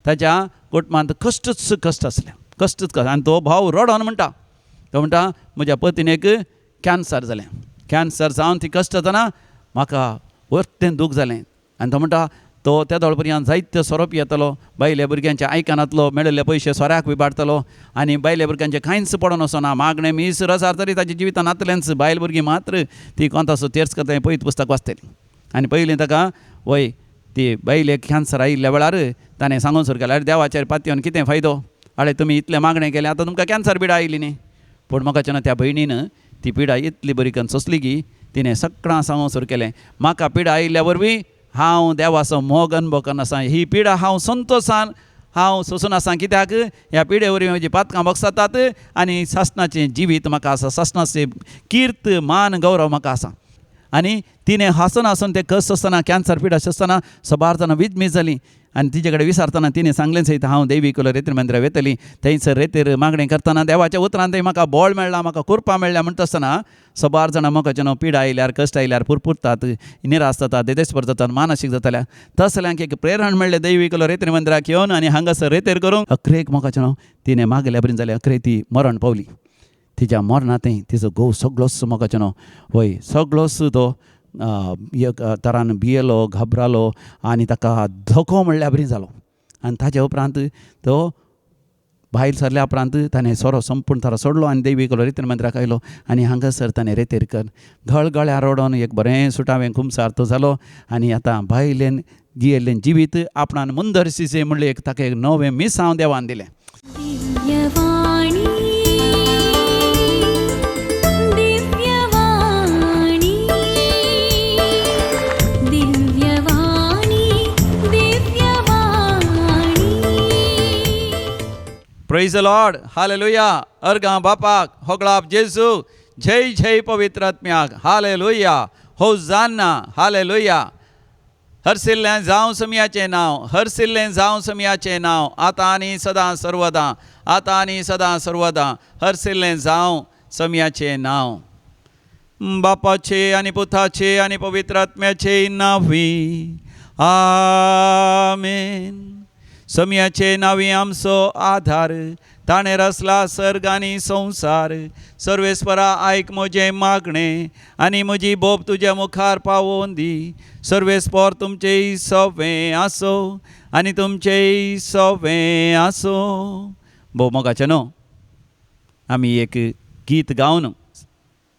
ताच्या कुटुंबांत कश्टच कश्ट आसले, कश्टच कश्ट. आनी तो भाव रडोन म्हणटा, तो म्हणटा म्हज्या पत्नीक कॅन्सर जालें, कॅन्सर जावन ती कश्ट जातना म्हाका वरतें दूख जालें. आनी तो म्हणटा तो त्या दोळ पर्यंत जायते सोरो पियेतलो, बायल्या भुरग्यांच्या आयकनातलो, मेळिल्ले पयशे सोऱ्याक विबाडतलो आनी बायल्या भुरग्यांचें कांयच पडोन वचना, मागणें मीस रजार तरी ताच्या जिवितान नातलेंच, बायल भुरगीं मात्र ती कोंताचो तेर्स करता, पयत पुस्तक वाचतली. आनी पयलीं ताका वय ती बायलेक कॅन्सर आयिल्ल्या वेळार ताणें सांगून सुरू केलें, आरे देवाचेर पातयेवन कितें फायदो, आरे तुमी इतलें मागणें केलें आतां तुमकां कॅन्सर पिडा आयली न्ही. पूण म्हाका त्या भयणीन ती पिडा इतली बरी करून सोंसली की तिणें सगळां सांगून सुरू केलें, म्हाका पिडा आयिल्ल्या वरवीं हांव देवाचो मोग अनुभव करून आसा, ही पिडा हांव संतोशान हांव सोंसून आसा, कित्याक ह्या पिडे वरवीं म्हजी पातकां भोगसतात आनी सासणाचें जिवीत म्हाका आसा, सासणाचें कीर्त मान गौरव म्हाका आसा. आनी तिणें हांसून हांसून तें कश्ट सोंसतना, कॅन्सर पिडा सोंसतना सबार जाणां विजमीज जालीं. आनी तिजे कडेन विचारतना तिणें सांगलें सयत, हांव देवी कुलो रेतीर मंदिरां वेतली, थंयसर रेतीर मागणें करतना देवाच्या उतरान थंय म्हाका बळ मेळ्ळां, म्हाका कुरपा मेळ्ळ्या. म्हणटा आसतना सबार जाणां म्हाका न्हू पिडा आयल्यार कश्ट आयल्यार पुरपुरतात, निराश जातात, देदेस्पर जातात, मानसीक जाताल्या, तसल्यांक एक प्रेरण मेळ्ळें दैवी कुलो रेतीर मंदिराक येवन आनी हांगासर रेतीर करूंक. अखरेक म्हाका न्हू तिणें मागल्या बरीन जालें, अखरे ती मरण पावली. तिच्या मरणांतय तिचो घोव सगळोच म्हाका न्हू वय सगळोच तो एक तरान भियेलो, घाबरालो आनी ताका धोको म्हणल्यार बरी जालो. आनी ताच्या उपरांत तो भायर सरल्या उपरांत ताणें सोरो संपूर्ण तारो सोडलो आनी देवी कुलो रेतीर मंदिराक आयलो आनी हांगासर ताणें रेतीर कर घळगळ्या रडोन एक बरें सुटावें कुमसार तो जालो. आनी आतां बायलेन जियेल्लें जिवीत आपणान मुंदरसीचें म्हणलें एक ताका एक नवें मिसांव देवान दिलें. दिव्यवाणी दिव्यवाणी दिव्यवाणी दिव्यवाणी. प्रेज the Lord, hallelujah. अर्गां बापाक, होगळाप जेजू, जय जय पवित्र आत्म्याक, हालेलुया, होजान्ना, हालेलुया. हरसिल्लें जावं समयाचें नांव, हरसिल्लें जावं समयाचें नांव, आतां आनी सदां सर्वदां, आतां आनी सदां सर्वदां, हरसिल्लें जावं समयाचें नांव. बापाचे आनी पुताचे आनी पवित्र आत्म्याचे नांवी, आमेन. समयाचे नांवी आमचो आधार, ताणें रचला सर्ग आनी संवसार. सर्वेस्परा आयक म्हजें मागणें आनी म्हजी बोब तुज्या मुखार पावोवन दी. सर्वेस्पर तुमचें सोवें आसो आनी तुमचें सोवें आसो. भोव मोगाचें न्हू आमी एक गीत गावन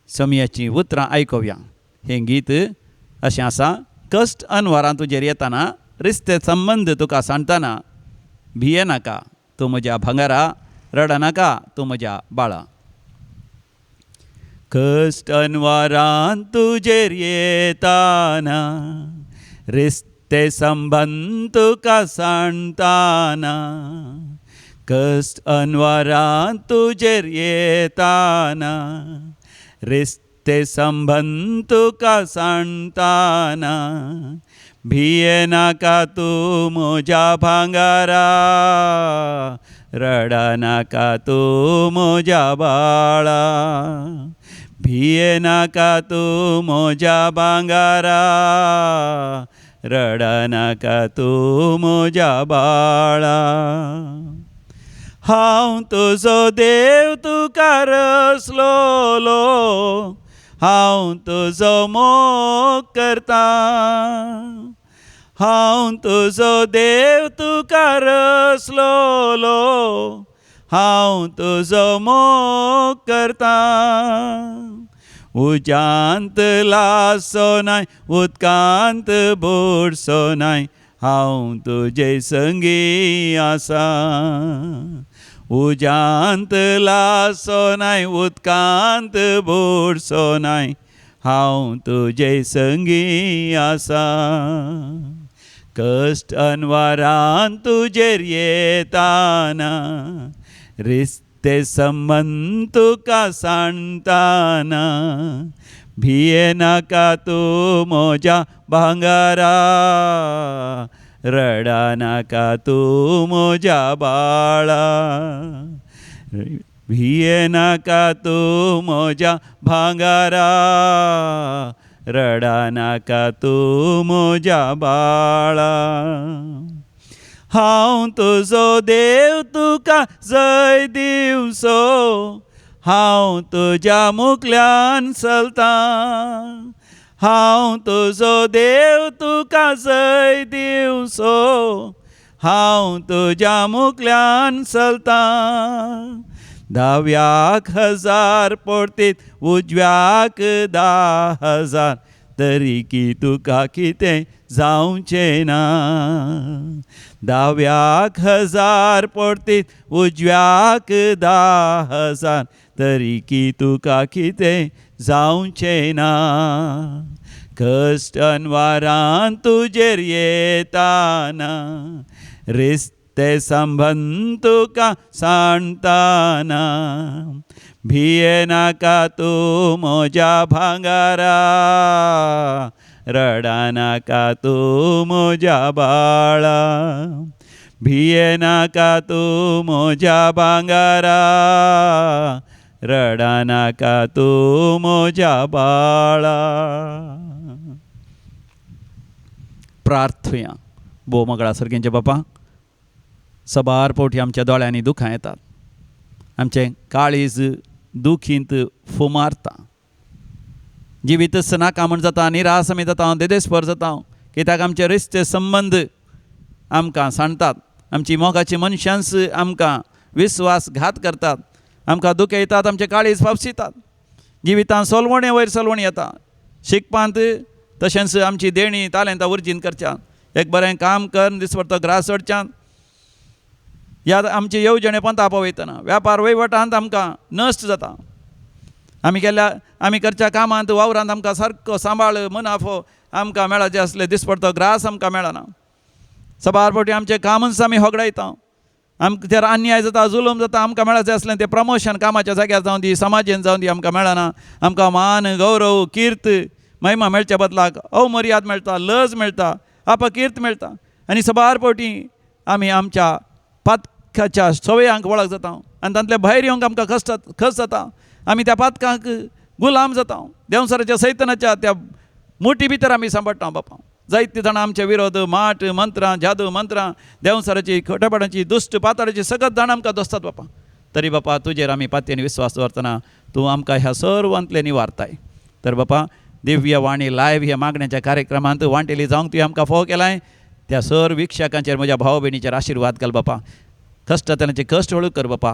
समयाचीं उतरां आयकुया. हें गीत अशें आसा, कश्ट अनवरां तुजेर येताना, रिस्ते संबंद तुका सांडतना, भिये नाका तूं म्हज्या भांगरा, रडनाका तूं म्हज्या बाळा. कश्ट अनवरान तुजेर येताना, रिस्ते संबंद तुका सांडताना, कश्ट अनवरान तुजेर येताना, रिस्ते संबंद तुका सांडताना, भिये नाका तूं म्हज्या भांगरा, रडनाका तूं म्हज्या बाळा, भिये नाका तूं म्हज्या भांगरा, रडनाका तूं म्हज्या बाळा. हांव तुजो देव तुका रचलोलो, हांव तुजो मोग करता, हांव तुजो देव तुका रचलोलो, हांव तुजो मोग करता. उज्यांत लासो नाय, उदकांत बुडसो नाय, हांव तुजे संगी आसा. उज्यांत लासो नाय, उदकांत बुडसो नाय, हांव तुजे संगी आसा. कश्ट अनवरान तुजेर येताना, रिस्ते संबंद तुका सांडताना, भिये नाका तूं म्हज्या भांगरा, रडनाका तूं म्हज्या बाळा, भिये नाका तूं म्हज्या भांगरा, रडनाका तूं म्हज्या बाळा. हांव तुजो देव तुका जय दिवचो, हांव तुज्या मुखल्यान चलतां. हांव तुजो देव तुका जय दिवचो, हांव तुज्या मुखल्यान चलतां. धाव्याक 1000 पडतीत, उजव्याक 10,000, तरी की तुका कितें जावचें ना. धाव्याक 1000 पडतीत, उजव्याक 10,000, तरी की तुका कितें जावचें ना. कश्ट अनवारान तुजेर येताना, रिस्ते संबंद तुका सांगताना, भियेनाका तूं म्हज्या भांगरा, रडनाका तूं म्हज्या बाळा. भियेनाका तूं म्हज्या भांगरा, रडनाका तूं म्हज्या बाळा. प्रार्थुया. भोव मगळा सर्गेंचे बापा, सबार फावटी आमच्या दोळ्यांनी दुखां येतात, आमचें काळीज दुखींत फुमारता, जिवीतच नाका म्हण जाता, निरास आमी जाता, देदेस्पर जाता. कित्याक आमचे रिश्ते संबंद आमकां सांडतात, आमची मोगाची मनशांच आमकां विस्वासघात करतात, आमकां दुखयतात, आमचें काळीज फाफसितात. जिवितांत सोलवणे वयर सोलवणी येता, शिकपांत तशेंच आमची देणी तालेंतां उर्जीन करच्यान, एक बरें काम कर दिसपडतो ग्रास चडच्यान, ह्या आमची येवजणे पंता पावयतना व्यापार वहिवटांत आमकां नश्ट जाता. आमी केल्ल्या आमी करच्या कामांत वावरांत आमकां सारको सांबाळ मुनाफो आमकां मेळाचें आसलें दिसपडतो ग्रास आमकां मेळना. सबार फावटी आमचें कामूच आमी होगडायता, आमकां जर अन्याय जाता, जुलूम जाता, आमकां मेळाचें आसलें तें प्रमोशन कामाच्या जाग्यार जावं दी, समाजेन जावं दी, आमकां मेळना. आमकां मान गौरव कीर्त महिमा मेळच्या बदलाक अवमर्याद मेळटा, लज मेळटा, अपकीर्त मेळटा. आनी सबार फावटी आमी आमच्या पातकाच्या सवयांक वळख जाता आनी तांतले भायर येवंक आमकां खस जाता. आमी त्या पातकांक गुलाम जाता, देंवसाराच्या सैतनाच्या त्या मुठी भितर आमी सांबाळटा. बापा जायते जाणां आमचे विरोध माट मंत्रां जादू मंत्रां देंवसाराची खोटेपणाची दुश्ट पाताळाची सगळ्यात जाणां आमकां दोसतात बापा. तरी बापा तुजेर आमी पातयेन विस्वास दवरतना तूं आमकां ह्या सर्वांतले निवारताय. तर बापा दिव्य वाणी लायव्ह ह्या मागण्याच्या कार्यक्रमांत वांटेली जावंक तुवें आमकां फोव केलाय. त्या सर वीक्षकांचेर म्हज्या भाव भयणीचेर आशिर्वाद घाल बापा, कश्टांतल्यांचे कश्ट हळू कर बापा,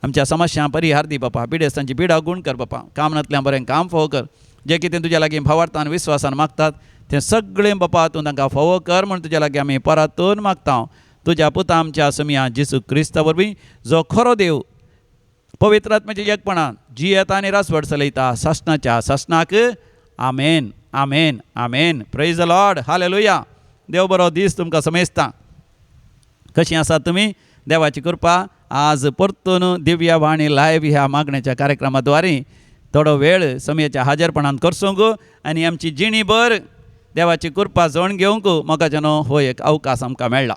आमच्या समस्यां परिहार दी बापा, पिडेस्तांची पिडा गूण कर बापा, काम नातल्यां बरें काम फोव कर, जें कितें तुज्या लागीं भावार्थान विस्वासान मागतात तें सगळें बापा तूं तांकां फोवो कर म्हूण तुज्या लागीं आमी परतून मागता. तुज्या पुता आमच्या समिया जेजू क्रिस्ता वरवीं, जो खरो देव पवित्र आत्म्याच्या एकपणान जियेता आनी रासवड चलयता सासणाच्या सासणाक. आमेन, आमेन, आमेन. Praise the Lord, hallelujah. देव बरो दीस तुमकां समेजता. कशीं आसात तुमी? देवाची कृपा आज परतून दिव्य वाणी लायव्ह ह्या मागण्याच्या कार्यक्रमा थोडो वेळ समयाच्या हाजरपणान करसूंक आनी आमची जिणी भर देवाची कृपा जोण घेवंक मोगाच्यानो हो एक अवकाश आमकां मेळ्ळा.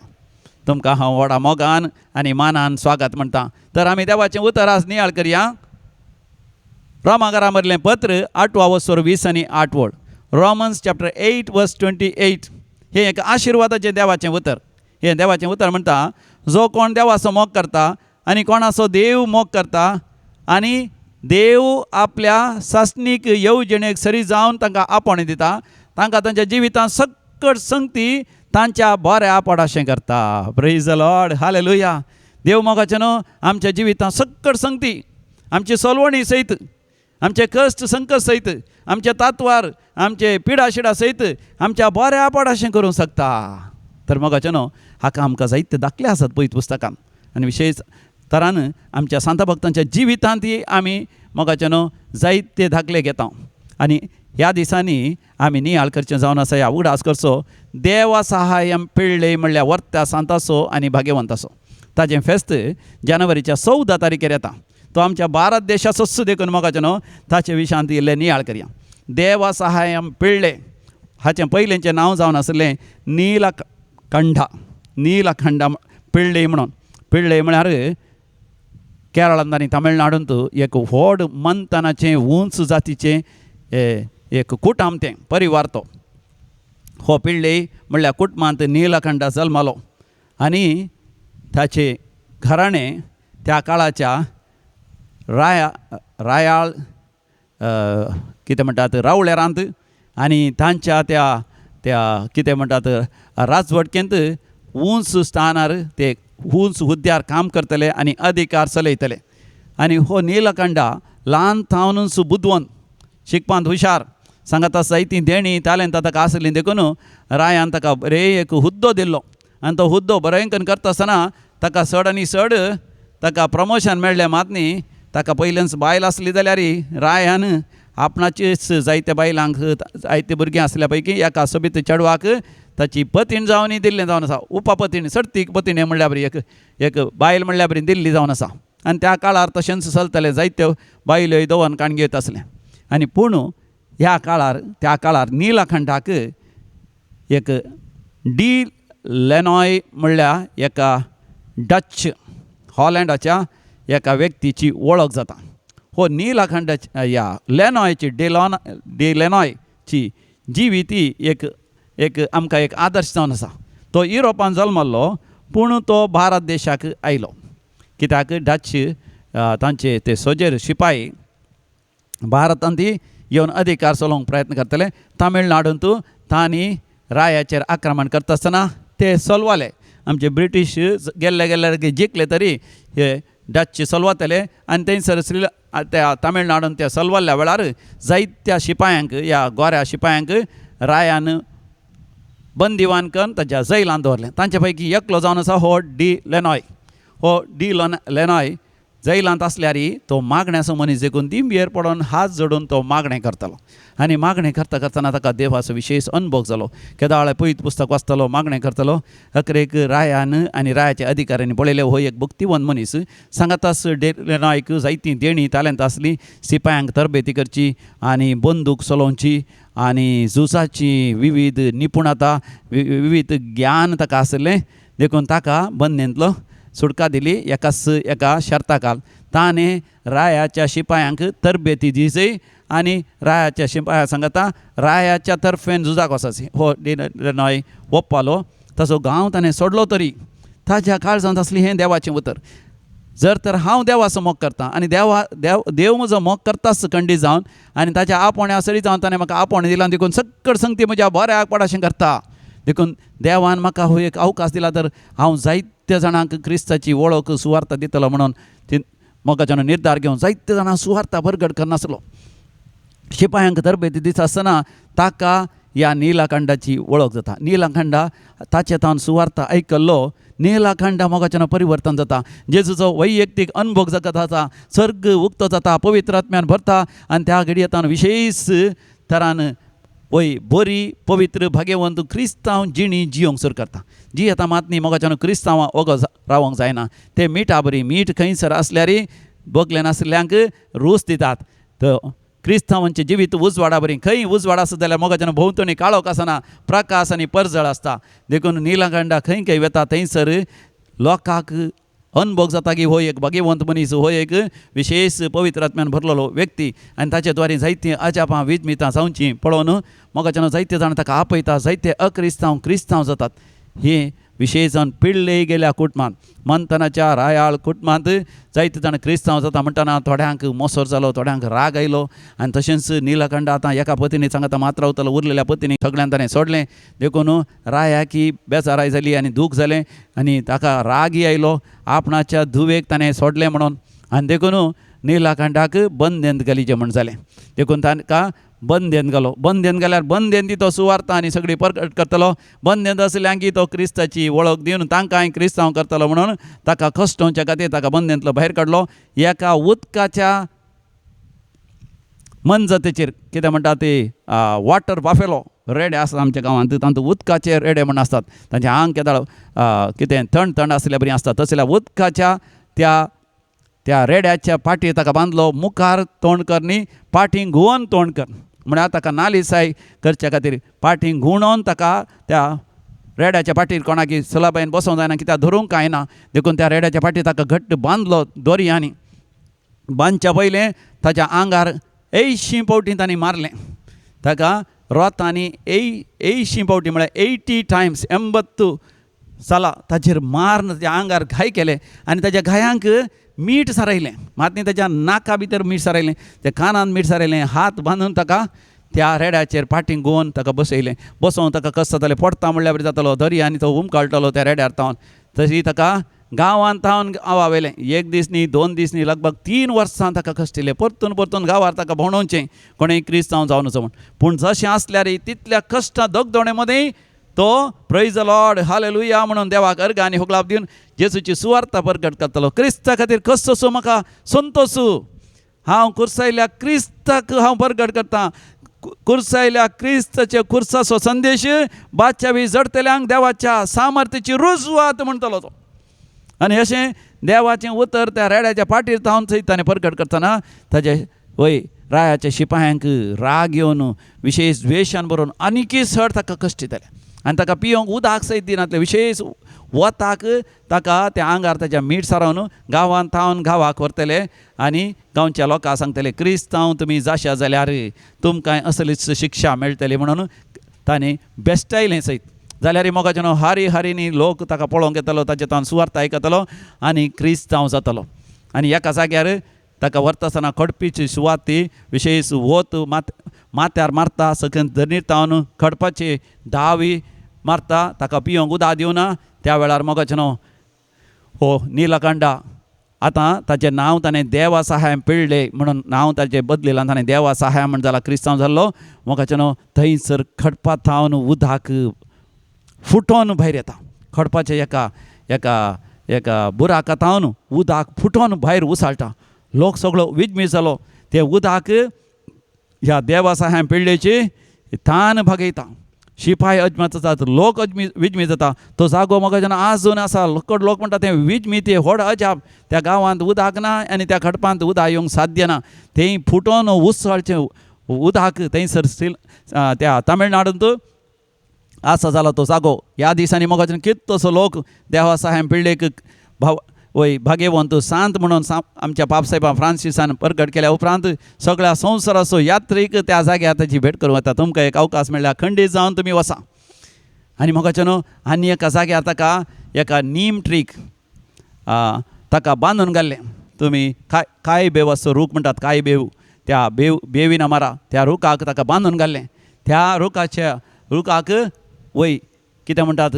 तुमकां हांव व्हडा मोगान आनी मानान स्वागत म्हणटा. तर आमी देवाचें उतर आज नियाळ करया. रोमाघरा मदलें पत्र 8 वसोर 20 आनी 8 वळ, रोमन्स चॅप्टर 8 वर्स 28. हें एक आशिर्वादाचें देवाचें उतर. हें देवाचें उतर म्हणटा, जो कोण देवाचो मोग करता आनी कोणाचो देव मोग करता आनी देव आपल्या सासणीक येवजणेक सरी जावन तांकां आपोवणें दिता, तांकां तांच्या जिवितांत सकट संगती तांच्या बऱ्या पडाशें करता. प्रेज the Lord, hallelujah. देव मोगाचें न्हू आमच्या जिवितांत सकट संगती, आमची सोलवणी सयत, आमचे कश्ट संकट सयत, आमचे तात्वार, आमचे पिडा शिडा सयत आमच्या बऱ्या पडाशें करूंक शकता. तर मोगाचें न्हू हाका आमकां जायते दाखले आसात पयत पुस्तकान आनी विशेश तरान आमच्या सांता भक्तांच्या जिवितांतय आमी मोगाचें न्हू जायते दाखले घेता. आनी ह्या दिसांनी आमी नियाळ करचें जावन आसा ह्या उगडास करचो देवा सहायम पिळ्ळे म्हणल्यार वर्त्या सांताचो आनी भाग्यवंताचो. ताजें फेस्त जानेवारीच्या 14 तारखेर येता. तो आमच्या भारत देशाचोच देखून मोगाचें न्हू ताचे विशयांत इल्लें नियाळ करया. देवा सहायम पिळ्ळे हाचें पयलेंचें नांव जावन आसलें नीलकंठा, नीलकंठा पिळ्ळे म्हणून. पिळ्ळे म्हळ्यार केरळांत आनी तमिळनाडूंत एक व्हड मंथनाचें उंच जातीचें एक कुटाम तें परिवार. तो हो पिळ्ळे म्हणल्यार कुटुंबांत नीलकंठा जल्मलो आनी ताचें घराणें त्या काळाच्या राया रायाळ कितें म्हणटात रावळेरांत आनी तांच्या त्या त्या कितें म्हणटात राजवटकेंत उंच स्थानार ते उंच हुद्द्यार काम करतले आनी अधिकार चलयतले. आनी हो नीलकंठा ल्हान थावनूच बुदवंत, शिकपांत हुशार, सांगाता जायतीं देणीं तालेंतां ताका आसलीं देखून रायान ताका बरें एक हुद्दो दिल्लो आनी तो हुद्दो बरें करून करता आसतना ताका चड आनी चड ताका प्रमोशन मेळ्ळें मात न्ही, ताका पयलेंच बायल आसली जाल्यार रायान आपणाचीच जायत्या बायलांक जायते भुरगीं आसल्या पैकी एका सोबीत चेडवाक ताची पतीण जावनय दिल्लें जावन आसा. उपपतीण सडतीक पतीण म्हणल्यार बरी एक एक बायल म्हणल्यार बरी दिल्ली जावन आसा. आनी त्या काळार तशेंच चलतालें, जायत्यो बायल्यो दवन काण घेत आसलें. आनी पूण ह्या काळार त्या काळार नीलकंठाक एक डी लेनॉय म्हणल्यार एका डच हॉलंडाच्या एका व्यक्तीची वळख जाता. हो नीलकंठाची ह्या लेनॉयची डेलॉन डी लेनॉयची जिविती एक एक आमकां एक आदर्श जावन आसा. तो युरोपान जल्मल्लो पूण तो भारत देशाक आयलो कित्याक डच तांचे ते सोजेर शिपाय भारतांत येवन अधिकार चलोवंक प्रयत्न करतले. तामिळनाडूंत तांणी रायाचेर आक्रमण करता आसतना ते चलवाले आमचे ब्रिटीश गेल्ले गेल्ले जिखले तरी हे डच चलवातले आनी थंयसर श्री त्या तामिळनाडून त्या चलवल्ल्या वेळार जायत्या शिपायांक ह्या गोऱ्या शिपायांक रायान बंदिवान करून ताच्या जैलान दवरलें. तांचे पैकी एकलो जावन आसा हो डी लेनॉय. हो डी लेनॉय जैलांत आसल्यार तो मागण्याचो मनीस देखून दिंबयेर पडोन हात जोडून तो मागणें करतालो आनी मागणें करता करतना ताका देवाचो विशेश अनुभव जालो. केदाळे पयत पुस्तक वाचतालो, मागणें करतालो. अकरेक रायान आनी रायाच्या अधिकाऱ्यांनी पळयलें हो एक भक्तिवंत मनीस, सांगाताच डी लेनॉयक जायतीं देणीं तालेंतां आसलीं, सिपायांक तरबेती करची आनी बंदूक चलोवची आनी झुजाची विविध निपुणता विविध ज्ञान ताका आसलें देखून ताका बंदेंतलो सुटका दिली एकाच एका शर्ताकाल. ताणें रायाच्या शिपायांक तरबेती दिसय आनी रायाच्या शिपाया सांगता रायाच्या तर्फेन झुजाक वचची. हो डी लेनॉय ओप्पालो ताचो गांव ताणें सोडलो तरी ताच्या काळजांत आसली हें देवाचें उतर, जर तर हांव देवाचो मोग करता आनी देवा देव देव म्हजो मोग करताच खंडीत जावन आनी ताच्या आपोवण्या सरी जावन ताणें म्हाका आपोवणें दिलां देखून सक्कड संगती म्हज्या बऱ्याक पड अशें करता देखून देवान म्हाका हो एक अवकाश दिला तर हांव जायत्या जाणांक क्रिस्ताची वळख सुवार्ता दितलो म्हणून ती मोगाच्यान निर्धार घेवन जायत्या जाणांक सुवार्ता बरगड करनासलो. शिपायांक तरबेती दिता आसतना ताका ह्या नीलकंठाची वळख जाता. नीलकंठा ताचे तावन सुवार्ता आयकल्लो नीलकंठा मोगाच्यान परिवर्तन जाता. जेजूचो वैयक्तीक अनुभव जाता जाता, सर्ग उक्तो जाता, पवित्र आत्म्यान भरता आनी त्या घडयेतान विशेश तरान वय बरी पवित्र भाग्यवंत क्रिस्तांव जिणी जियोंक सुरू करता. जी आतां मात न्ही मोगाच्यान क्रिस्तांवां ओगो रावंक जायना. ते मिठा बरी मीठ खंयसर आसल्यार बगले नासल्यांक रूच दितात. तर क्रिस्तांवांचें जिवीत उजवाडा बरी खंय उजवाड आसत जाल्यार मोगाच्यान भोंवतणी काळोख आसना, प्रकाश आनी परजळ आसता. देखून नीलकंठा खंय खंय वता थंयसर लोकांक अनुभव जाता की हो एक भाग्यवंत मनीस, हो एक विशेश पवित्र आत्म्यान भरलेलो व्यक्ती आनी ताचे द्वारे जायतीं अजापां विजमितां जावचीं पळोवन मोगाच्यान जायते जाण ताका आपयता, जायते अक्रिस्तांव क्रिस्तांव जातात. हे विशेश जावन पिळ्ळे गेल्या कुटुंबांत मंथनाच्या रायाळ कुटुंबांत जायते जाण क्रिस्तांव जाता म्हणटना थोड्यांक मोसर जालो, थोड्यांक राग आयलो आनी तशेंच नीलकंठ आतां एका पतीनी सांगता मात रावतलो, उरलेल्या पतीनी सगळ्यान ताणें सोडलें देखून रायाकी बेजाराय जाली आनी दूख जालें आनी ताका रागय आयलो आपणाच्या धुवेक ताणें सोडलें म्हणून आनी देखून नीलकंठाक बंदेंत घालीचें म्हण जालें. देखून ताका बंदेंत घालो. बंदेंत घाल्यार बंदेंत तो सुवार्ता आनी सगळी परगट करतलो, बंदेंत आसल्यांकी तो क्रिस्ताची वळख दिवन तांकांय क्रिस्तांव करतलो म्हणून ताका कश्टोवच्या खातीर ताका बंदेंतलो भायर काडलो. एका उदकाच्या मनजातीचेर कितें म्हणटा ते वॉटर बाफेलो रेडे आसता आमच्या गांवांत, तातूंत उदकाचे रेडे म्हण आसतात, तांचे आंग केदाळ कितें थंड थंड आसल्या बरी आसता. तसल्या उदकाच्या त्या त्या रेड्याच्या पाटयेर ताका बांदलो, मुखार तोंड कर न्ही पाटी घुंवोन तोंड कर म्हळ्यार ताका नालिसाय करच्या खातीर पाटी घुंवणोन ताका त्या रेड्याच्या पाटीर कोणाकी सुलाबायन बसोंक जायना कित्याक धरूंक कांय ना देखून त्या रेड्याच्या पाटीर ताका घट्ट बांदलो दोरयांनी. बांदच्या पयलें ताच्या आंगार 80 फावटी तांणी मारलें ताका रोतांनी 80 फावटी म्हळ्यार 80 टायम्स 80 साला ताचेर मारून ताच्या आंगार घाय केले आनी ताच्या घायांक मीठ सारयलें. मात न्ही ताच्या नाका भितर मीठ सारयलें, त्या कानान मीठ सारयलें, हात बांदून ताका त्या रेड्याचेर पाटींग गोवन ताका बसयलें. बसोवन ताका कशें जातालें, पडटा म्हणल्यार बरें जातालो, दर्या आनी तो हुमकळटालो त्या रेड्यार तावन. तशी ताका गांवांत तावन गांवा व्हेलें. एक दीस न्ही, 2 दीस न्ही, लगभग 3 वर्सां ताका कश्टिलें. परतून परतून गांवार ताका भोंवडोवचें कोणें क्रिस्तांव जावन वचो म्हूण. पूण जशें आसल्यार तितल्या कश्टां दगदोणे मदीं तो प्रेज the Lord hallelujah म्हणून देवाक अर्घ आनी होगलाप दिवन जेजूची सुवार्ता परगट करतालो. क्रिस्ता खातीर कसो म्हाका संतोशू, हांव कुर्सायल्या क्रिस्ताक हांव परगट करतां. कुर्सायल्या क्रिस्ताच्या कुर्साचो संदेश बादशावी जडतल्यांक देवाच्या सामर्थ्याची रुजवात म्हणटलो तो. आनी अशें देवाचें उतर त्या रेड्याच्या पाटीर तावन सयत ताणें परगट करतना ताजे वय रायाच्या शिपायांक राग येवन विशेश द्वेशान बरोवन आनीकय सड ताका कश्ट दिताले आनी ताका पियोंक उदक सयत दिनासले. विशेश वताक ताका त्या आंगार ताच्या मीठ सारोवन गांवांत थावन गांवाक व्हरतले आनी गांवच्या लोकांक सांगतले क्रिस्तांव तुमी जाशा जाल्यार तुमकां असलीच शिक्षा मेळटली म्हणून ताणें बेस्टायलें सयत. जाल्यार मोगाचें हारी हारीनी लोक ताका पळोवंक येतालो, ताचे तावन सुवार्थ आयकतालो आनी क्रिस्तांव जातालो. आनी एका जाग्यार ताका व्हरता आसतना खडपीची सुवात ती विशेश वत माथ्यार मारता, सकयल धरणीर तावन खडपाची दावी मारता, ताका पियोंक उदक दिवना. त्या वेळार मोगाचें न्हू हो नीलकंडा आतां ताचें नांव ताणें देवा सहायम पिळ्ळे म्हणून नांव ताचें बदलिलां, ताणें देवा सहायम म्हण जाला क्रिस्तांव जाल्लो. मोगाचें न्हू थंयसर खडपा थावन उदक फुटोन भायर येता, खडपाच्या एका एका एका बुराका थावन उदक फुटोन भायर उसळटा. लोक सगळो विजमी जालो. ते उदक ह्या देवा सहायम पिळ्ळेची तान भागयता. शिपाय अजमात जातात, लोक अजमी विजमी जाता. तो जागो म्हाका जेन्ना आजून आसा, लोकड लोक म्हणटा तें विजमी ते व्हड अजाप. त्या गांवांत उदक ना आनी त्या खडपांत उदक येवंक साध्य ना. थंय फुटोन उसळचें उदक थंयसर त्या तामिळनाडूंत आसा जाला तो जागो. ह्या दिसांनी मोगाच्यान कितलोसो लोक देवा सहायम पिळ्ळेक भाव वय भाग्यवंत सांत म्हणून आमच्या बापसाहेबा फ्रांसिसान परगट केल्या उपरांत सगळ्या संवसाराचो यात्रीक त्या जाग्यार ताची भेट करूं येता. तुमकां एक अवकाश मेळ्ळ्यार खंडीत जावन तुमी वसा. आनी मोगाचें न्हू आनी एका जाग्यार ताका एका नीम ट्रीक ताका बांदून घाल्लें. तुमी काय बेव आसचो रूख म्हणटात, काय बेव, त्या बेवीन मारा त्या रुखाक ताका बांदून घाल्लें. त्या रुखाक वय कितें म्हणटात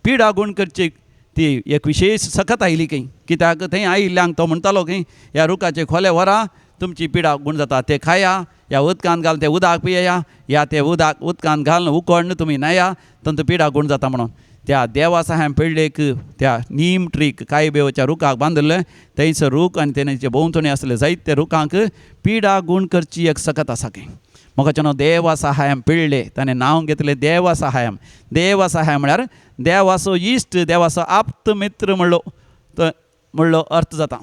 पिडा गूण करची ती एक विशेश सखत आयली खंय. कित्याक थंय आयिल्ल्यांक तो म्हणटालो खंय ह्या रुखाचे खोले व्हरा, तुमची पिडा गूण जाता, ते खाया, ह्या उदकांत घालून तें उदक पियेया, ह्या तें उदकांत घालून उकळून तुमी न्हाया, तांचो पिडा गूण जाता म्हणून. त्या देवा सहायम पिळ्ळेक त्या नीम ट्रीक काय बेवच्या रुखाक बांदिल्लें. थंयसर रूख आनी तेचे भोंवतणी आसले जायते रुखांक पिडा गूण करची एक सकत आसा खंय. मोगाचें न्हू देवा सहायम पिळ्ळे ताणें नांव घेतलें देवा सहायम. देवा सहायम म्हळ्यार देवाचो इश्ट, देवाचो आप्त मित्र म्हणलो अर्थ जाता.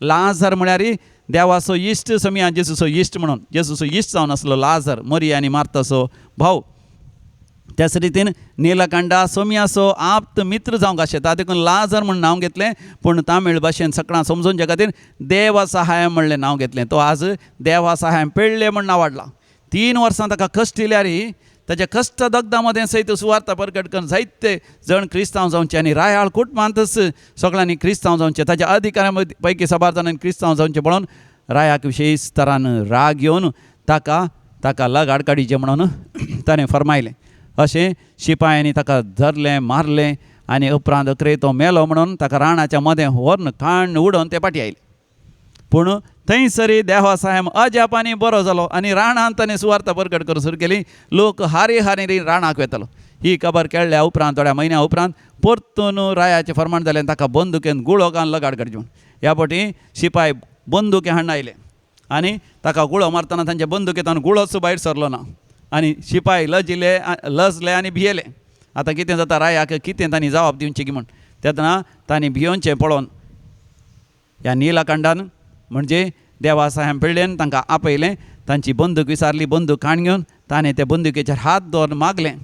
लाजर म्हळ्यार देवाचो इश्ट समिया जेजूचो इश्ट म्हणून, जेजूचो इश्ट जावन आसलो लाजर, मरिया आनी मार्ताचो भाव. त्याच रितीन नीलकंडा सोमियाचो आप्त मित्र जावंक आशेता, देखून लाजर म्हूण नांव घेतलें. पूण तामीळ भाशेन सगळ्यां समजून खातीर देवा सहायम म्हणलें नांव घेतलें. तो आज देवा सहायम पिळ्ळे म्हूण नांव वाडलां. 3 वर्सां ताका कश्ट दिल्यार ताच्या कश्ट दगदा मदें सयत सुवार्ता परगट करून जायते जण क्रिस्तांव जावचे आनी रायाळ कुटुंबांतच सगळ्यांनी क्रिस्तांव जावचे, ताच्या अधिकाऱ्यां पैकी साबार जाणांनी क्रिस्तांव जावचे म्हणून रायाक विशेश तरान राग येवन ताका लगाड काडीचें म्हणून ताणें फर्मायलें. अशें शिपायांनी ताका धरलें, मारलें आनी उपरांत अकरे तो मेलो म्हणून ताका राणाच्या मदें व्हरून काण्ण उडोवन ते फाटीं आयले. पूण थंयसरी देवा साहेब अजापांनी बरो जालो आनी राणान ताणें सुवार्ता परगट करूंक सुरू केली. लोक हारी हारी राणाक वेतालो. ही खबर केळ्ळ्या उपरांत थोड्या म्हयन्या उपरांत परतून रायाचें फर्माण जालें आनी ताका बंदुकेन गुळो घालून लगाड काडची म्हूण. ह्या फावटी शिपाय बंदुके हाडून आयले आनी ताका गुळो मारतना तांच्या बंदुकेंत गुळोच भायर सरलो ना आनी शिपाय लजले आनी भियेले. आतां कितें जाता रायाक कितें तांणी जबाब दिवची की म्हूण. तेन्ना तांणी भियोवचें पळोवन ह्या नीलकंडान म्हणजे देवा साहेब पिळ्ळेन तांकां आपयलें, तांची बंदूक विसारली, बंदूक काण घेवन ताणें त्या बंदुकेचेर हात दवरून मागलें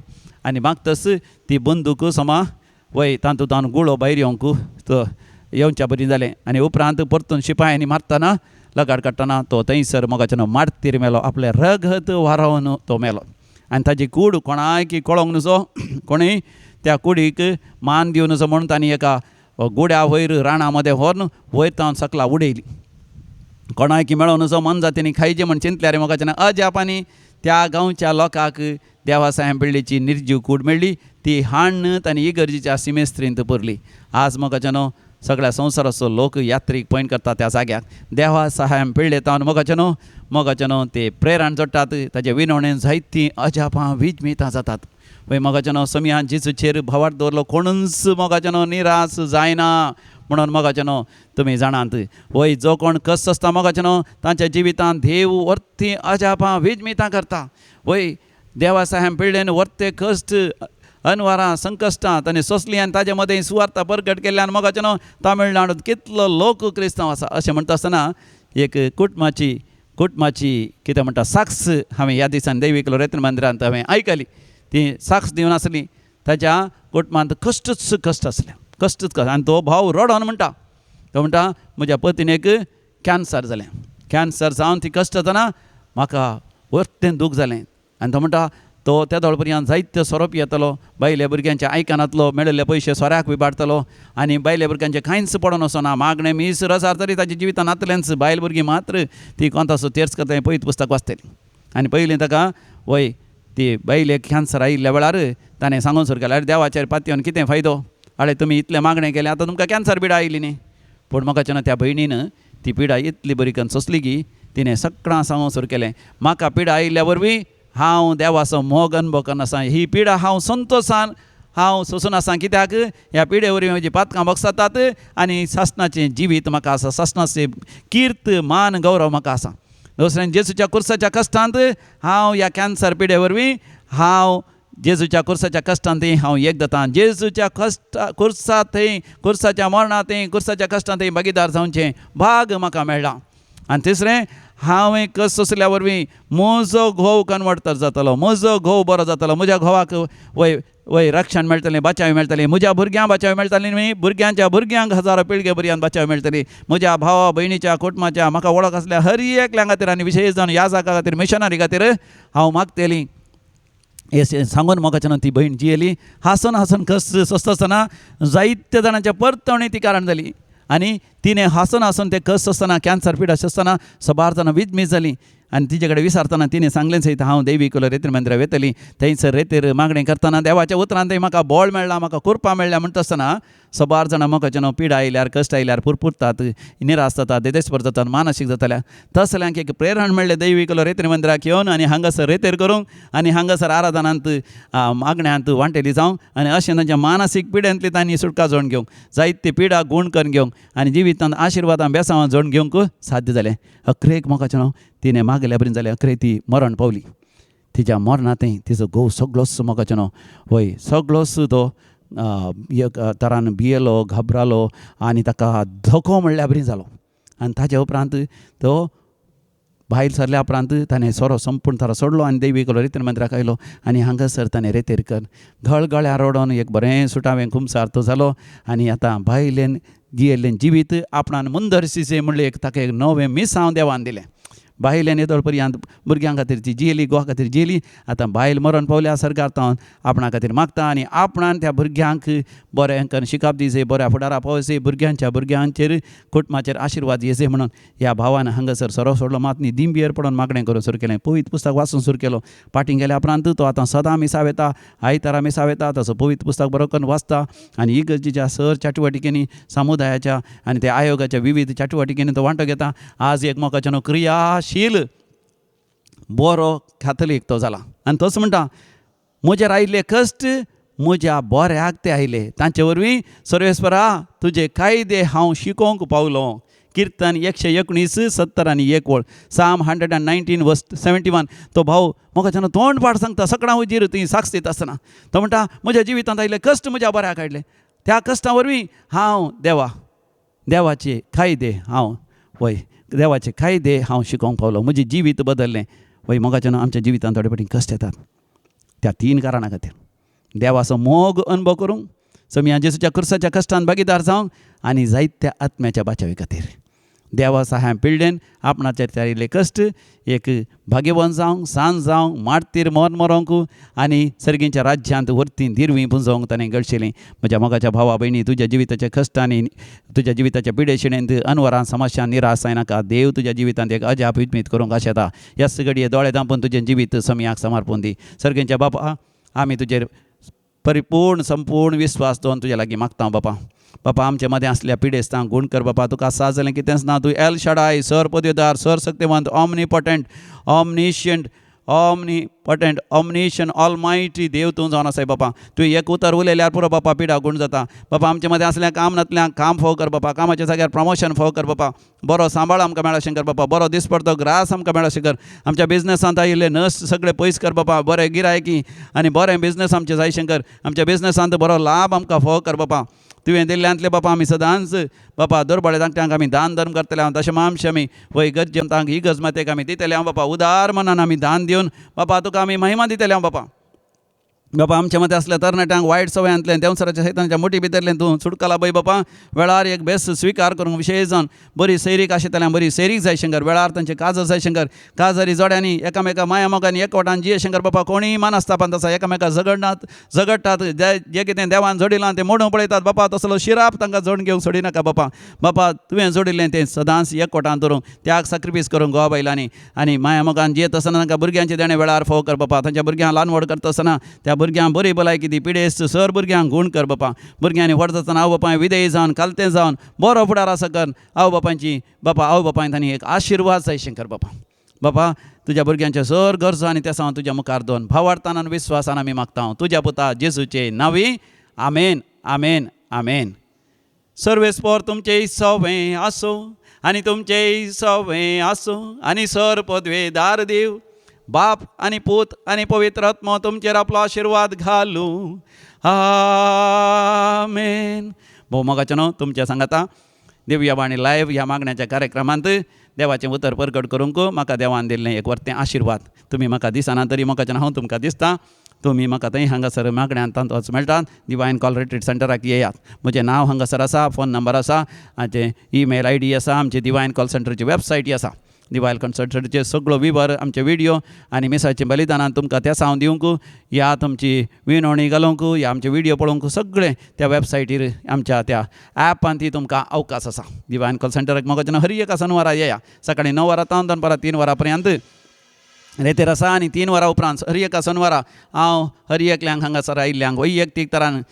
आनी मागतच ती बंदूक समा वय तातूंत तावन गुळो भायर येवंक तो येवच्या बरी जालें. आनी उपरांत परतून शिपायांनी मारतना लगाड काडटना तो थंयसर मोगाचें न्हू मार्तीर मेलो, आपलें रगत वारोवन तो मेलो. आनी ताजी कूड कोणायकी कळोंक नुजो, कोणूय त्या कुडीक मान दिवन नजो म्हणून तांणी एका गुड्या वयर राणा मदें व्हरून वयर तावन सकला उडयली. कोणायकी मेळोन नजो मनजातींनी खायचे म्हण चिंतल्यार मोगाच्यान अजापांनी त्या गांवच्या लोकांक देवासाहेब पिळ्ळेची निर्जीव कूड मेळ्ळी. ती हाण्ण तांणी इगर्जीच्या सिमेस्त्रींत पुरली. आज मोगाच्यानो सगळ्या संवसाराचो लोक यात्रीक पयण करता त्या जाग्याक. देवा सहायम पिळ्ळे तावन मोगाच्यानो मोगाच्यानो ते प्रेरण जोडटात. ताजे विनवणेन जायतीं अजापां विजमितां जातात. वय मोगाच्यानो समयान जेजूचेर भावार्थ दवरलो कोणूच मोगाच्यानो निराश जायना म्हणून मोगाच्यानो तुमी जाणात. वय जो कोण कश्ट आसता मोगाच्यानो तांच्या जिवितांत देव वर्ती अजापां विजमितां करता. वय देवा साहेब पिळ्ळेन वर्ते कश्ट अनवारां संकश्टां ताणें सोंसलीं आनी ताजे मदें सुवार्ता परगट केल्ल्यान मोगाच्यानो तामिळनाडूंत कितलो लोक क्रिस्तांव आसा. अशें म्हणटा आसतना एक कुटुंबाची कुटुंबाची कितें म्हणटा साक्ष हांवें ह्या दिसान दैवीक लोरेतन मंदिरांत हांवें आयकली. ती साक्ष दिवन आसली. ताच्या कुटुंबांत कश्टच कश्ट आसले, कश्टच कश्ट. आनी तो भाव रडोन म्हणटा, तो म्हणटा म्हज्या पतीणेक कॅन्सर जालें, कॅन्सर जावन ती कश्ट जातना म्हाका वर्तें दूख जालें. आनी तो म्हणटा तो त्या दोळ पर्यंत जायते सोरो पियेतलो, बायले भुरग्यांच्या आयकनातलो, मेळिल्ले पयशे सोऱ्याक विबाडतलो आनी बायले भुरग्यांचें कांयच पडोन वचना. मागणें मीस रजार तरी ताच्या जिवितांत नातलेंच. बायल भुरगीं मात्र ती कोंताचो तेर्स करता पयत पुस्तक वाचतली. आनी पयलीं ताका वय ती बायलेक कॅन्सर आयिल्ल्या वेळार ताणें सांगून सुरू केलें, आरे देवाचेर पातयेवन कितें फायदो, आरे तुमी इतलें मागणें केलें आतां तुमकां कॅन्सर पिडा आयली न्ही. पूण म्हाका त्या भयणीन ती पिडा इतली बरी करून सोंसली की तिणें सगळां सांगून सुरू केलें, म्हाका पिडा आयिल्ल्या वरवीं हांव देवाचो मोग अनुभव करून आसा, ही पिडा हांव संतोशान हांव सोंसून आसा, कित्याक ह्या पिडे वरवीं म्हजी पातकां भोगसतात आनी सासणाचें जिवीत म्हाका आसा, सासणाचें कीर्त मान गौरव म्हाका आसा. दुसरें जेजूच्या कुर्साच्या कश्टांत हांव ह्या कॅन्सर पिडे वरवीं हांव जेजूच्या कुर्साच्या कश्टांत हांव एक जाता. जेजूच्या कश्ट कुर्सा थंय कुर्साच्या मरणांत कुर्साच्या कश्टांत भागीदार जावचें भाग म्हाका मेळ्ळां. आनी तिसरें हांवें कश्ट सोंसल्या वरवीं म्हजो घोव कन्वर्ट जातलो, म्हजो घोव बरो जातलो, म्हज्या घोवाक वय वय रक्षण मेळटलें, बचाव मेळटलें, म्हज्या भुरग्यांक बचाव मेळटलें न्ही, भुरग्यांच्या भुरग्यांक हजारो पिळगे भुरग्यांक बचाव मेळटली, म्हज्या भावा भयणीच्या कुटुंबाच्या म्हाका वळख आसल्या हर एकल्या खातीर आनी विशेश जावन ह्या जागा खातीर मिशनरी खातीर हांव मागतली. हें सांगून म्हाका ती भयण जियेली. हांसून हांसून कश्ट सोंसता आसतना जायत्या जाणांच्या परतवणी ती कारण जाली आनी तिणें हांसून हांसून ते कश्ट सोंसतना कॅन्सर पिडा सोंसतना सबार जाणां विजमीज जालीं. आनी तिजे कडेन विचारतना तिणें सांगलें सयत हांव देवी कुलो रेतीर मंदिरां वेतली, थंयसर रेतीर मागणें करतना देवाच्या उतरान थंय म्हाका बळ मेळ्ळां, म्हाका कुरपा मेळ्ळ्या. म्हणटा आसतना सबार जाणां म्हाका पिडा आयल्यार कश्ट आयल्यार पुरपुरतात, निराश जातात, देदेस्पर जातात, मानसीक जातल्या. तसल्यांक एक प्रेरण मेळ्ळें दैवी कुलो रेतीर मंदिराक येवन आनी हांगासर रेतीर करूंक आनी हांगासर आराधनांत मागण्यांत वांटेली जावंक आनी अशें तांच्या मानसीक पिडेंतली तांणी सुटका जोडून घेवंक, जायते पिडा गूण करून घेवंक आनी जिवितांत आशिर्वादां बेसांवां जोडून घेवंक साध्य जालें. अखरेक म्हाका तिणें मागल्या बरीन जालें, अखरे ती मरण पावली. तिच्या मरणांतय तिचो घोव सगळोच म्हाका वय सगळोच तो एक तरान भियेलो, घाबरालो आनी ताका धोको म्हणल्या बरी जालो. आनी ताच्या उपरांत तो भायर सरल्या उपरांत ताणें सोरो संपूर्ण थारो सोडलो आनी देवी रेतीर मंदिराक आयलो आनी हांगासर ताणें रेतीर कर घळगळ्या रडोन एक बरें सुटावें कुमसार तो जालो. आनी आतां बायलेन जियेल्लें जिवीत आपणान मुंदरसीचें म्हणलें एक ताका एक नवें मिसांव देवान दिलें. बायलेन येदोळ पर्यंत भुरग्यां खातीर ती जियेली, घोवा खातीर जियेली. आतां बायल मरण पावल्या सरकार तावन आपणा खातीर मागता आनी आपणान त्या भुरग्यांक बरें करून शिकप दिवचें, बऱ्या फुडारा पावचे, भुरग्यांच्या भुरग्यांचेर कुटुंबाचेर आशिर्वाद येचे म्हणून ह्या भावान हांगासर सोरो सोडलो. मात न्ही दिंबियेर पडोन मागणें करूंक सुरू केलें, पवित्र पुस्तक वाचूंक सुरू केलो. पाटीं गेल्या उपरांत तो आतां सदां मिसा वेता, आयतारा मिसा वेता, ताचो पवित्र पुस्तक बरो करून वाचता आनी इगर्जीच्या सर चाटुवाटिकेंनी समुदायाच्या आनी त्या आयोगाच्या विविध चाटुवाटिकेंनी तो वांटो घेता. आज एक मोगाच्यानो क्रियाशील बरो कॅथलीक तो जाला. आनी तोच म्हणटा म्हजेर आयिल्ले कश्ट म्हज्या बऱ्याक ते आयले, तांचे वरवीं सर्वेस्परा तुजे कायदे हांव शिकोवंक पावलो. किर्तन 119 70 आनी 1 वळ, Psalm 119 verse 71. तो भाव म्हाका जेन्ना तोंड पाड सांगता सगळ्यां हुजीर ती साक्ष दिता आसतना तो म्हणटा म्हज्या जिवितांत आयिल्ले कश्ट म्हज्या बऱ्याक आयले, त्या कश्टां वरवीं हांव देवा देवाचे कायदे हांव वय देवाचे कायदे हांव शिकोवंक पावलो, म्हजें जिवीत बदल्लें. वय मोगाच्यान आमच्या जिवितांत थोडे फावटी कश्ट येतात त्या 3 कारणां खातीर, देवाचो मोग अनुभव करूंक, समया जेजूच्या कुर्साच्या कश्टान भागीदार जावंक आनी जायत्या आत्म्याच्या बाचावी खातीर. देवा सहाय पिळ्ळेन आपणाचेर थारिल्ले कश्ट एक भाग्यवंत जावंक, सांज जावंक, मार्तीर मरण मरोंक आनी सर्गींच्या राज्यांत व्हरती दिरवीं पुंजोवंक ताणें गळशिलें. म्हज्या मोगाच्या भावा भयणी, तुज्या जिविताच्या कश्टांनी, तुज्या जिविताच्या पिडेशिणेंत, अनवरान, समस्या, निराश जायनाका. देव तुज्या जिवितांत एक अजाप विस्मीत करूंक आशेता. ह्याच घडये दोळे धांपून तुजें जिवीत समयाक समर्पून दी. सर्गींच्या बापा, आमी तुजेर परिपूर्ण संपूर्ण विस्वास दवरून तुज्या लागीं मागता बापा. बापा, आमचे मदें आसल्या पिडेस्तांक गूण कर बापा. तुका साज जालें कितेंच ना. तूं एल शडाय, सर पदवेदार, सर सक्तेवंत, omnipotent, omniscient, omnipotent, omniscient, almighty देव तूं जावन आसाय बापा. तुवें एक उतर उलयल्यार पुरो बापा, पिडा गूण जाता बापा. आमचे मदें आसल्या काम नातल्या काम फोव कर बापा. कामाच्या जाग्यार प्रमोशन फोव कर बापा. बरो सांबाळ आमकां मेळशें कर बापा. बरो दिसपडतो ग्रास आमकां मेळशें कर. आमच्या बिजनसांत आयिल्ले नस सगळे पयस कर बापा. बरें गिरायकी आनी बरें बिजनस आमचें जायशें कर. आमच्या बिजनसांत बरो लाभ आमकां फोव कर बापा. तुवें दिल्ल्यांतले बापा आमी सदांच बापा दुर्बळे धाकट्यांक आमी दान धर्म करतले हांव, तशें मामशें आमी वय गरजेवंतांक इगर्ज मातेक आमी दितले हांव बापा. उदार मनान आमी दान दिवन बापा तुका आमी महिमा दितले हांव बापा. बापा, आमच्या मदें आसल्या तरणाट्यांक वायट सवयांतलें, देंवचाराच्या सैतानाच्या मुठी भितरलें तूं सुटकाला पळय बापा. वेळार एक बेस्ट स्विकार करूंक विशेश जावन बरी सैरीक आशिल्ल्यान बरी सैरीक जाय शंकर. वेळार तांचे काजर जाय शंकर. काजरी जोड्यांनी एकामेका माया मोगांनी एकवटान जिये शंकर बापा. कोणीय मानस्तापान तसा एकामेका झगडनात, झगडटात, जे जे कितें देवान जोडिलां तें मोडूंक पळयतात बापा. तसलो शिराप तांकां जोडून घेवंक सोडिनाका बापा. बापा, तुवें जोडिल्लें तें सदांच एकवटान दवरूंक, त्याग साक्रिफीस करूंक घोवा बायलांनी आनी माया मोगान जियेत आसतना तांकां भुरग्यांचें देणें वेळार फोव कर बापा. तांच्या भुरग्यांक ल्हान व्हड करता आसतना त्या भुरग्यांक बरी भलायकी दी. पिडेस्त सर भुरग्यांक गूण कर बापा. भुरग्यांनी व्हड जातना आवय बापाय विधेय जावन, कालतें जावन बरो फुडार आसा कर. आवय बापायची बापा, आवय बापायन तांणी एक आशिर्वाद जाय शंकर बापा. बापा, तुज्या भुरग्यांचे सर गरजो आनी तेसांव तुज्या मुखार दोन भावार्थान आनी विस्वासान आमी मागता तुज्या पुता जेजूचे नांवी, आमेन, आमेन, आमेन. सर्वेस्पोर तुमचे सवें आसूं आनी तुमचे सवें आसूं आनी सर पदवेदार देव बाप आनी पूत आनी पवित्र आत्मो तुमचेर आपलो आशिर्वाद घालूं. आमेन. भोव मोगाचें न्हू, तुमच्या सांगाता दिव्यवाणी लायव्ह ह्या मागण्याच्या कार्यक्रमांत देवाचें उतर परगट करूंक म्हाका देवान दिल्लें एक वर्तें आशिर्वाद. तुमी म्हाका दिसना तरी मोगाच्यान हांव तुमकां दिसता. तुमी म्हाका थंय हांगासर मागण्यान तांतोच मेळटात. डिवायन कॉल रिट्रीट सेंटराक येयात. म्हजें नांव हांगासर आसा, फोन नंबर आसा, आमचें ईमेल आयडी आसा, आमची डिवायन कॉल सेंटरची वेबसायटी आसा. डिवायन कॉल सेंटरचे सगळो विवर, आमचे विडियो आनी मिसाचें बलिदानान तुमकां तेसांव दिवंक या तुमची विनवणी घालूंक या आमचे विडियो पळोवंक सगळें त्या वेबसायटीर, आमच्या त्या ॲपान ती तुमकां अवकाश आसा. डिवायन कॉल सेंटराक मोगाच्यान हर एका शनिवारा येया. सकाळीं 9 वरां तावन दनपारां 3 वरां पर्यंत रेतेर आसा आनी 3 वरां उपरांत हर एका शनिवारा हांव हर एकल्यांक हांगासर आयिल्ल्यांक वैयक्तीक तरान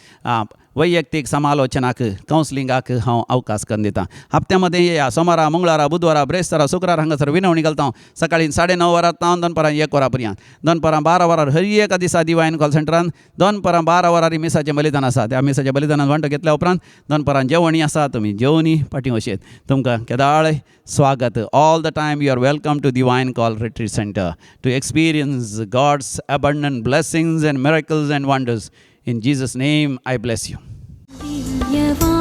वैयक्तीक समालोचनाक, कावन्सिलिंगाक हांव अवकाश करून दितां. हप्त्या मदें येया. सोमारा, मंगळारा, बुधवारा, ब्रेस्तारा, शुक्रारा हांगासर विनवणी घालता हांव. सकाळीं 9:30 वरां तावन दनपारां 1 वरां पर्यंत. दनपारां 12 वरां हर एका दिसा डिवायन कॉल सेंटरान दनपारां 12 वरां मिसाचें बलिदान आसा. त्या मिसाच्या बलिदानान वांटो घेतल्या उपरांत दनपारां जेवणी आसा. तुमी जेवणी फाटीं वशेत. तुमकां केदाळ स्वागत. All the time you are welcome to Divine Call Retreat Center to experience God's abundant blessings and miracles and wonders. In Jesus' name, I bless you. Divyavani.